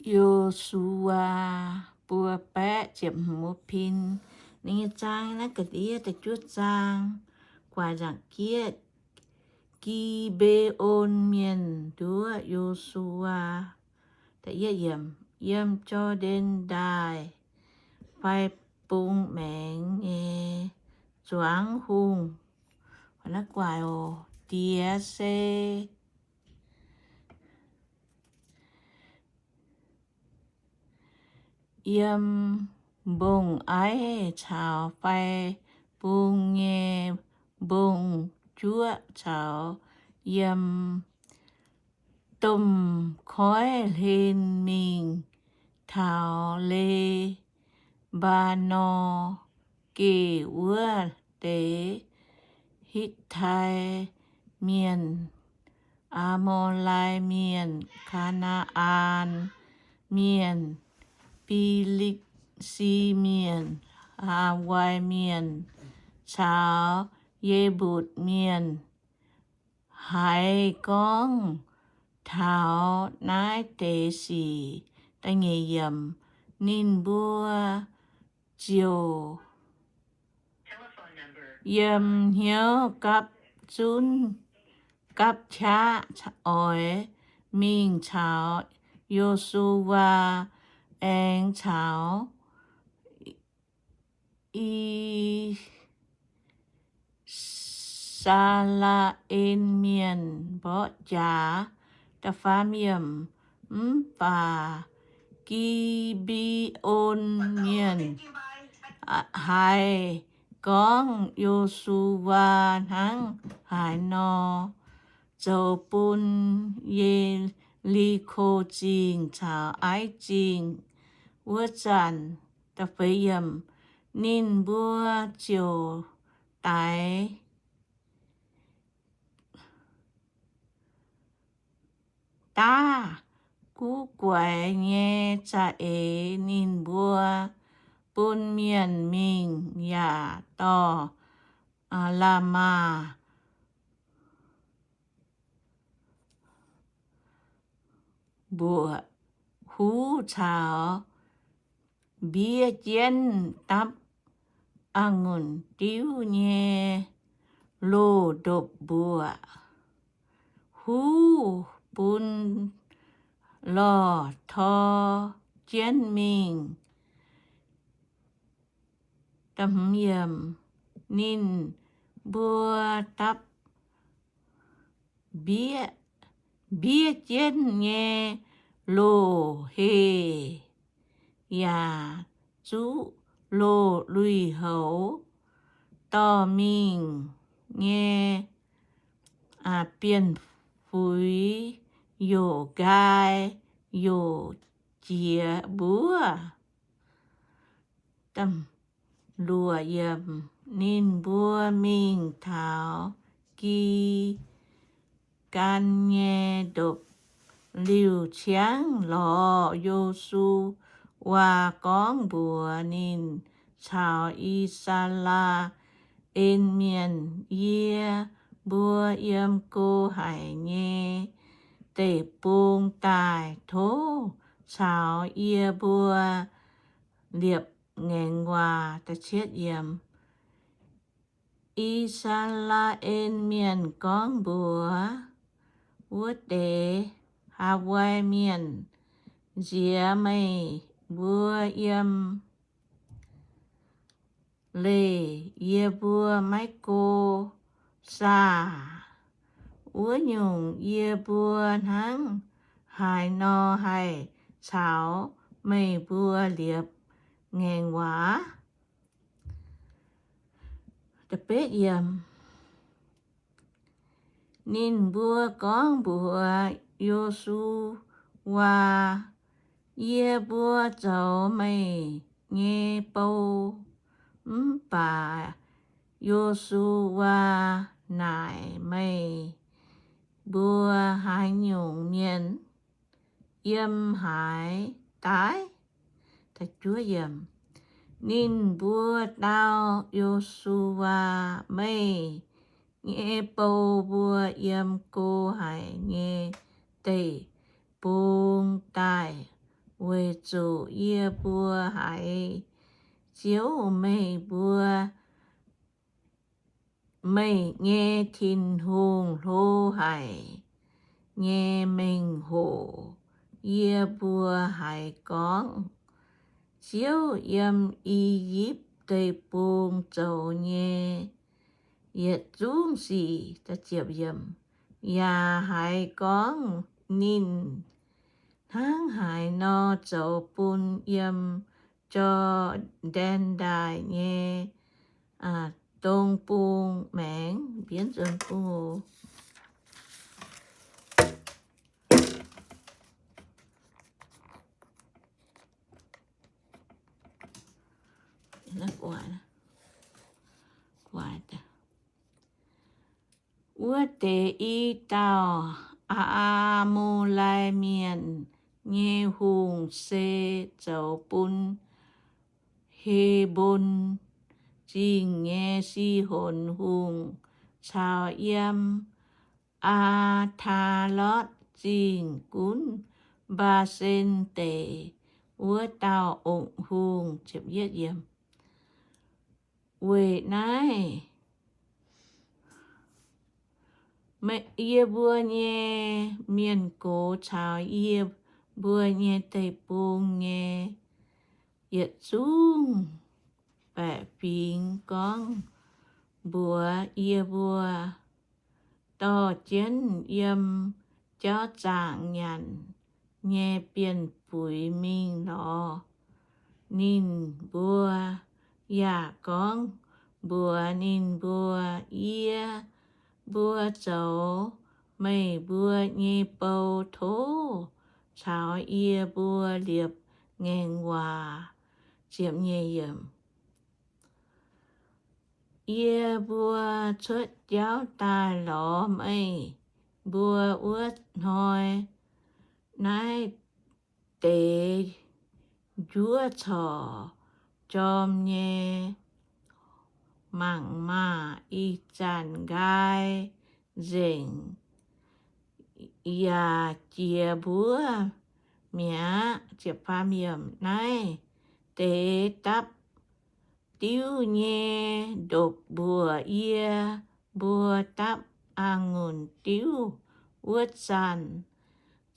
Yo^su^waa buo baeqv ziepc hmz pin. Ninh nyei zaang naaiv ga'ndiev da'juov zaang, guaix nzaangc jieqv. Gi^mbe^on Mienh nduov Yo^su^waa. Yiem Jor^ndaen Ndaaih fai bung maengx nyei zuangx hungh. Diex se yiem mbong-aiv caux fai bung nyei mbong-juoqv caux yiem domh koiv hlen mingh taux Le^mbaa^norn Geh wuov deix, Hitv^tai Mienh, Aa^mo^lai Mienh, Kaa^naa^an Mienh, Fi^li^si Mienh, Haa^wai Mienh caux Ye^mbutc Mienh. Haiz gorngv taux naaiv deix sic, ninh mbuo ziouc yiem hnyouv gapv zunv gapv qaqv oix mingh caux Yo^su^waa aengx caux I^saa^laa^en Mienh mborqv jaax. Mv baac Gi^mbe^on Mienh haiz gorngv Yo^su^waa hnangv haaix nor zoux bun Ye^li^ko Zingh caux Aiv Zingh wuov zanc, ninh mbuo ziouc daix daav guv guaix nyei za'eix. Ninh mbuo bun mienh mingh yaac dorh la'maah mbuoqc huv caux mbiev jienv dapv a'ngunc diuv nyei loz-ndopv-mbuoqc. Huv bun lorh tor jienv mingh. Ninh mbuo dapv mbiev jienv nyei loz-heh yaac zuqv loz-lui-houx. Dorh mingh nyei bienh fuix youc nqaai youc jiex mbuov. Ninh mbuo mingh taux Gin^gaan nyei ndopv-liuh ciangv lorz Yo^su^waa gorngv mbuox ninh caux I^saa^laa^en Mienh, Yie mbuo yiem go haic nyei deic-bung daaih, tov caux yie mbuo liepc ngaengc waac. I^saa^laa^en Mienh gorngv mbuox wuov deix Haa^wai Mienh, Nziex meih mbuo yiem leih yie mbuo maiv go saah? Wuov nyungc yie mbuo hnangv haaix nor haih caux meih mbuo liepc ngaengc waac? Ninh mbuo gorngv mbuox Yo^su^waa, Yie mbuo zoux meih nyei bou. Mv baac Yo^su^waa naaic, Meih mbuo haaix nyungc mienh? Yiem haaix daaih? Ninh mbuo dau Yo^su^waa, Meih nyei bou mbuo yiem go haic nyei deic-bung daaih. weic zuqc yie mbuo haiz Ziouv, meih mbuo, meih nyei Tin-Hungh, hlo haic nyei mengh hoc. Yie mbuo haiz gorngv Ziouv yiem I^yipv Deic-Bung zoux nyei yietc zungv sic, yaac haiz gorngv ninh hnangv haaix nor zoux bun yiem Jor^ndaen Ndaaih nyei dong bung maengx, mbienv nzuonx bung oc. Wuov deix i dauh Aa^maa^lai Mienh nyei hungh se zoux bun He^mbon Zingh nyei Si^honx Hungh caux yiem Aa^taa^lotv Zingh gunv Mbaa^sen Deic wuov dauh ong-hungh. Weic naaiv yie mbuo nyei mienh gox caux yie mbuo nyei deic-bung nyei yietc zungv baeqc fingx gorngv mbuox yie mbuo, dorh jienv yiem jauv zaangc nyanc nyei bienh fuix mingh lorz ninh mbuo, yaac gorngv mbuox ninh mbuo, yie mbuo zoux meih mbuo nyei bou tov caux yie mbuo liepc ngaengc waac. Yie mbuo cuotv jauv daaih lorz meih mbuo wuov hnoi, naaiv deix njuov corc jorm nyei mangc maah! Ih zanc nqaai nzengc yaac jiex mbuov mi'aqv. Naaiv deix dapv diuv nyei ndopv-mbuoqc yie mbuo dapv a'ngunc diuv wuov zanc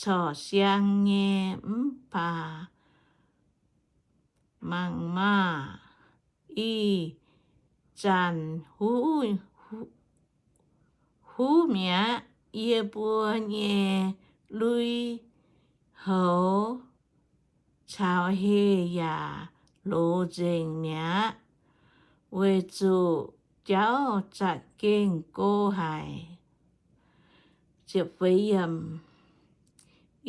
corc siang nyei, mv baac mangc maah! Ih zanc huv mi'aqv. Yie mbuo nyei lui-houx caux heh yaac loz nzengc mi'aqv, weic zuqc jauv za'gengh go haic.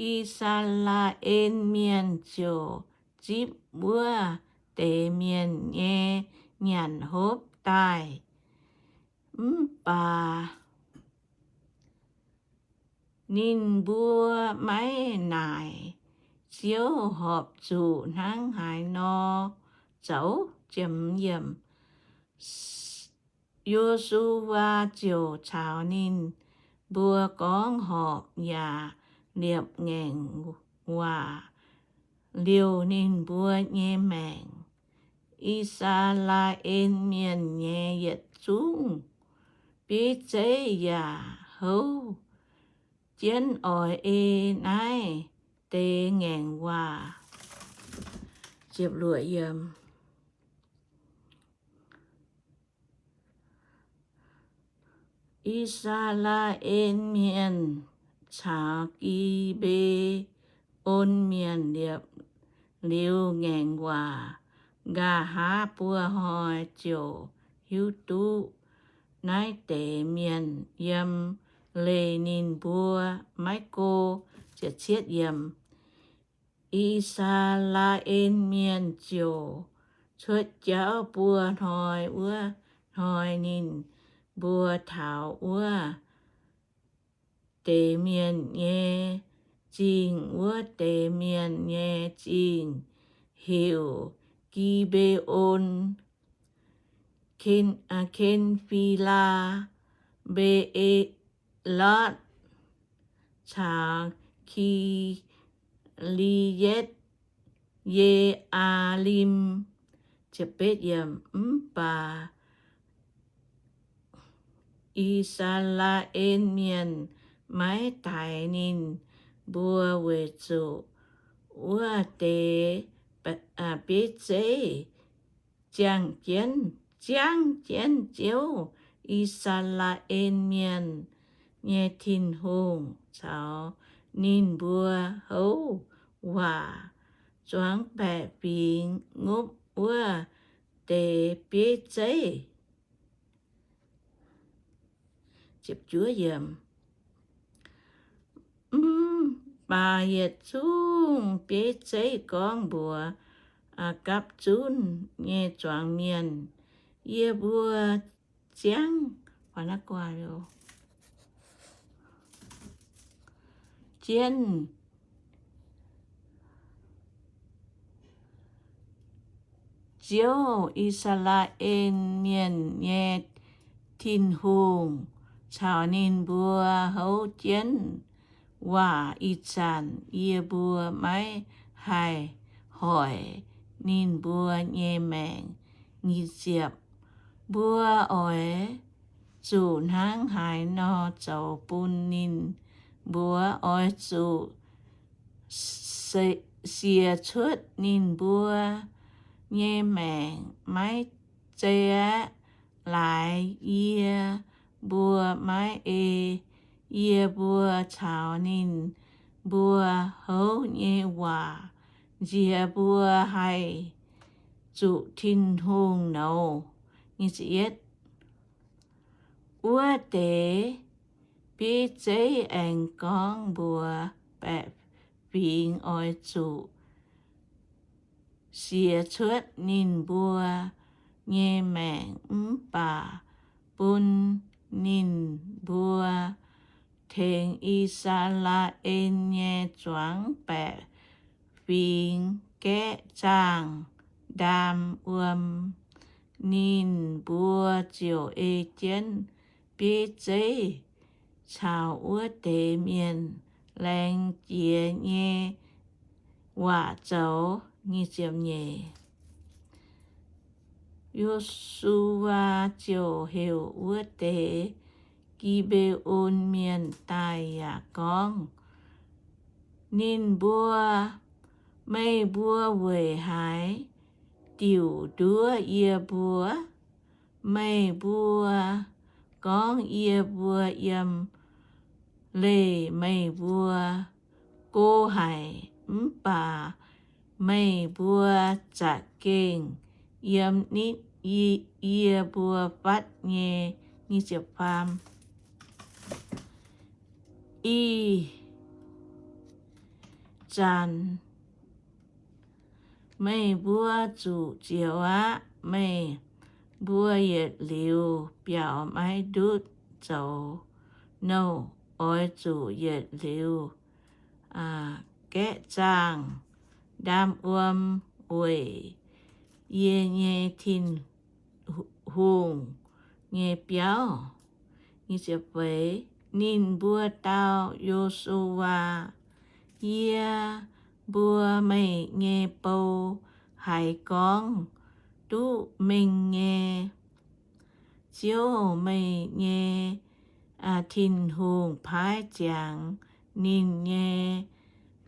I^saa^laa^en Mienh ziouc zipv wuov deix mienh nyei nyanc hopv daaih, mv baac ninh mbuo maiv naaic Ziouv horpc zuqc hnangv haaix nor zoux. Yo^su^waa ziouc caux ninh mbuo gorngv horpc yaac liepc ngaengc waac liouh ninh mbuo nyei maengc. I^saa^laa^en Mienh nyei yietc zungv bieiv zeiv yaac houv jienv oix ei naaiv deix ngaengc waac. I^saa^laa^en Mienh caux Gi^mbe^on Mienh liepc liuz ngaengc waac nqa'haav buo hnoi ziouc hiuv duqv naaiv deix mienh yiem leih ninh mbuo maiv go. I^saa^laa^en Mienh ziouc cuotv jauv buo hnoi. Wuov hnoi ninh mbuo taux wuov deix mienh nyei zingh. Wuov deix mienh nyei zingh heuc Gi^mbe^on, Ken^fi^laa, Mbe^e^lotv, caux Ye^aa^lim. Mv baac I^saa^laa^en Mienh maiv daix ninh mbuo, weic zuqc wuov deix bieiv zeiv ziangh jienv, ziangh jienv Ziouv, I^saa^laa^en Mienh nyei Tin-Hungh, caux ninh mbuo houv waac zuangx baeqc fingx ngopv wuov deix bieiv zeiv. Mv baac yietc zungv bieiv zeiv gorngv mbuox gapv zunv nyei zuangx mienh, Yie mbuo ziangh jienv Ziouv, I^saa^laa^en Mienh nyei Tin-Hungh, caux ninh mbuo houv jienv waac ih zanc yie mbuo maiv haih hoic ninh mbuo nyei maengc. Nyic ziepc. Mbuo oix zuqc hnangv haaix nor zoux bun ninh mbuo? Oix zuqc siec cuotv ninh mbuo nyei maengc, maiv zeiz aeqv, laaix yie mbuo maiv ei yie mbuo caux ninh mbuo houv nyei waac nziex mbuo haih zuqc Tin-Hungh nouz. Wuov deix bieiv zeiv aengx gorngv mbuox baeqc fingx oix zuqc siec cuotv ninh mbuo nyei maengc mv baac bun ninh mbuo tengx I^saa^laa^en nyei zuangx baeqc fingx gaeqv zaangh ndaam wuom. Ninh mbuo ziouc ei jienv bieiv zeiv caux wuov deix mienh laengz jiex nyei waac zoux. Yo^su^waa ziouc heuc wuov deix Gi^mbe^on Mienh daaih yaac gorngv, Ninh mbuo, meih mbuo weic haaix diuc nduov yie mbuo? Meih mbuo gorngv yie mbuo yiem leih meih mbuo go haic, mv baac meih mbuo za'gengh yiem nitv yie mbuo fatv nyei. Ih zanc meih mbuo zuqc zioux aqv. Meih mbuo yietc liuz biaux maiv ndutv zoux nouh. Oix zuqc yietc liuz gaeqv zaangh ndaam wuom weic yie nyei Tin-Hungh nyei biauv. Ninh mbuo dau Yo^su^waa, Yie mbuo meih nyei bou haiz gorngv duqv mengh nyei. Ziouv, meih nyei Tin-Hungh, paaiv ziangx ninh nyei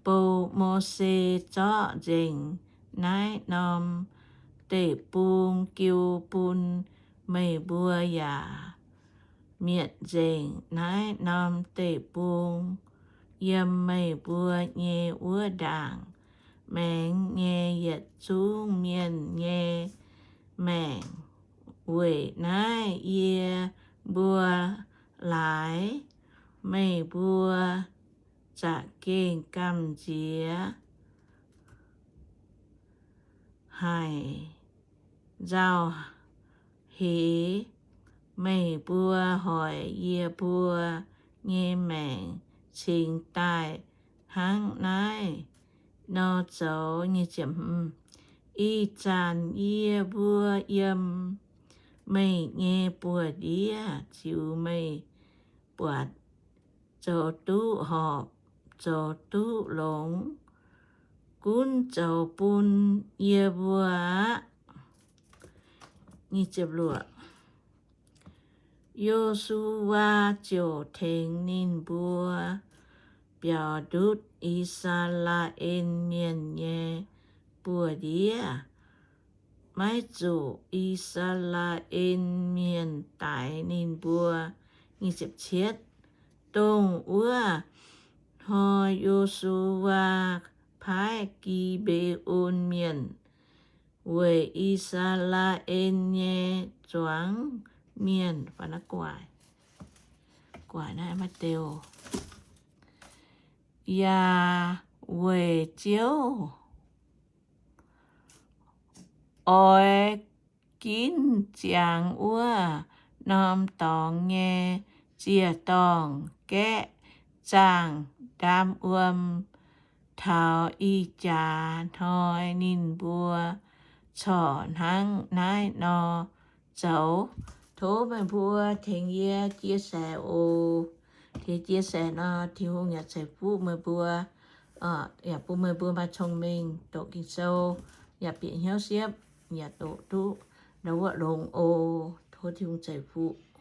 bou, Mose, zorqv nzengc naaiv norm deic-bung jiu bun meih mbuo yaac mietc nzengc naaiv norm deic-bung yiem meih mbuo nyei wuov ndaangc maengx nyei yietc zungv mienh nyei maengc. Weic naaiv yie mbuo laaix meih mbuo za'gengh gamh nziex haic nzauh heix. Meih mbuo hoic yie mbuo nyei maengc cingx daaih hnangv naaiv nor zoux. Ih zanc yie mbuo yiem meih nyei buoz-ndiev ziux meih buatc, zoux duqv horpc, zoux duqv longx, gunv zoux bun yie mbuo aqv. Yo^su^waa ziouc tengx ninh mbuo biaux ndutv I^saa^laa^en Mienh nyei buoz-ndiev. Maiv zuqc I^saa^laa^en Mienh daix ninh mbuo. Dongh wuov hnoi Yo^su^waa paaiv Gi^mbe^on Mienh weic I^saa^laa^en nyei zuangx mienh, yaac weic Ziouv oix ginv ziangx wuov norm dorngx nyei ziec-dorngh gaeqv zaangh ndaam wuom taux ih jaax hnoi ninh mbuo corc hnangv naaiv nor zoux. Tov meih mbuo tengx yie chia sẻ oc. Tengx chia sẻ nor, Tin-Hungh yaac ceix fuqv meih mbuo, yaac bun meih mbuo maaih cong-mengh doqc Ging-Sou, yaac bieqc hnyouv siepv, yaac doqc duqv ndau wuov longx oc. Tov Tin-Hungh ceix fuqv.